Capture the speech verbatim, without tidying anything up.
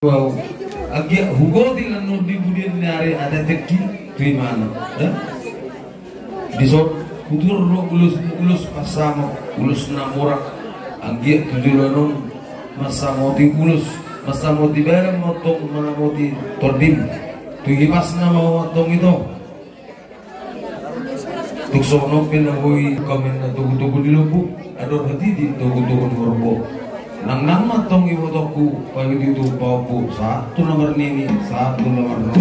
Wow. Anggiat hugotil annon di budian ni ari atetekki tu imana. Dison hutuhor do ulos, ulos pansamot, ulos na murah. Anggiat tu joloan on mansamoti ulos, mansamoti badan ma antong, mansamoti tondim. Tu hipasna ma antong ito. Tung songon on pe na boi hami na togutogu ni lombu, andor hatiti togutogu ni horbo. Nangnang ma antong ibotongku, paihut-ihut tu pahompu, sahat tu na marnini, sahat tu na marnono.